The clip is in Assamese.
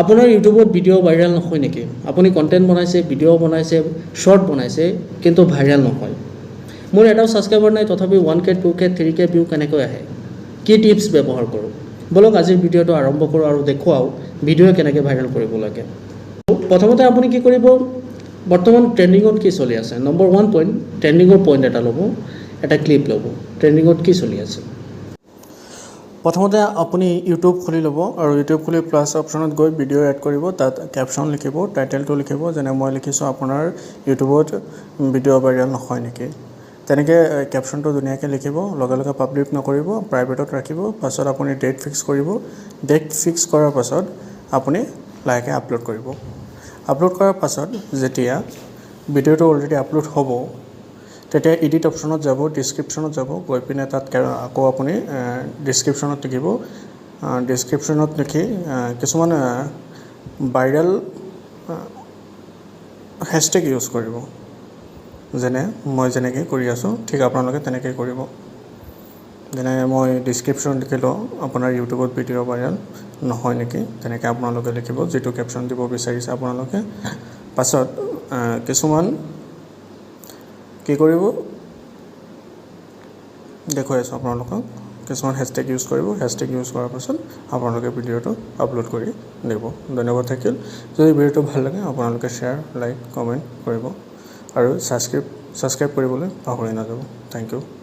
আপোনাৰ ইউটিউবত ভিডিঅ' ভাইৰেল নহয় নেকি? আপুনি কণ্টেণ্ট বনাইছে, ভিডিঅ' বনাইছে, শ্বৰ্ট বনাইছে, কিন্তু ভাইৰেল নহয়। মোৰ এটাও ছাবস্ক্ৰাইবাৰ নাই, তথাপি 1K, 2K, 3K view কেনেকৈ আহে? কি টিপছ ব্যৱহাৰ কৰোঁ? ব'লক, আজিৰ ভিডিঅ'টো আৰম্ভ কৰোঁ আৰু দেখুৱাওঁ ভিডিঅ' কেনেকৈ ভাইৰেল কৰিব লাগে। প্ৰথমতে আপুনি কি কৰিব? বৰ্তমান ট্ৰেণ্ডিঙত কি চলি আছে? নম্বৰ ওৱান পইণ্ট, ট্ৰেণ্ডিঙৰ পইণ্ট এটা ল'ব, এটা ক্লিপ ল'ব। ট্ৰেণ্ডিঙত কি চলি আছে? প্ৰথমতে আপুনি ইউটিউব খুলি ল'ব আৰু ইউটিউব খুলি প্লাছ অপশ্যনত গৈ ভিডিঅ' এড কৰিব। তাত কেপশ্যন লিখিব, টাইটেলটো লিখিব, যেনে মই লিখিছোঁ "আপোনাৰ ইউটিউবত ভিডিঅ' ভাইৰেল নহয় নেকি?" তেনেকৈ কেপশ্যনটো ধুনীয়াকৈ লিখিব। লগে লগে পাব্লিক নকৰিব, প্ৰাইভেটত ৰাখিব। পাছত আপুনি ডেট ফিক্স কৰিব। ডেট ফিক্স কৰাৰ পাছত আপুনি লাহেকৈ আপলোড কৰিব। আপলোড কৰাৰ পাছত যেতিয়া ভিডিঅ'টো অলৰেডি আপলোড হ'ব, তেতিয়া এডিট অপশ্যনত যাব, ডিছক্ৰিপশ্যনত যাব, গৈ পিনে তাত আকৌ আপুনি ডিছক্ৰিপশ্যনত লিখিব। ডিছক্ৰিপশ্যনত লিখি কিছুমান ভাইৰেল হেছটেগ ইউজ কৰিব। যেনে মই যেনেকৈ কৰি আছোঁ, ঠিক আপোনালোকে তেনেকৈ কৰিব। যেনে মই ডিছক্ৰিপশ্যনত লিখিলোঁ "আপোনাৰ ইউটিউবত ভিডিঅ' ভাইৰেল নহয় নেকি?" তেনেকৈ আপোনালোকে লিখিব, যিটো কেপশ্যন দিব বিচাৰিছে আপোনালোকে। পাছত কিছুমান কি কৰিব দেখুৱাই আছোঁ আপোনালোকক। কিছুমান হেছটেগ ইউজ কৰিব। হেছটেগ ইউজ কৰাৰ পাছত আপোনালোকে ভিডিঅ'টো আপলোড কৰি দিব। ধন্যবাদ থাকিল। যদি ভিডিঅ'টো ভাল লাগে, আপোনালোকে শ্বেয়াৰ, লাইক, কমেণ্ট কৰিব আৰু ছাবস্ক্ৰাইব কৰিবলৈ পাহৰি নাযাব। Thank U.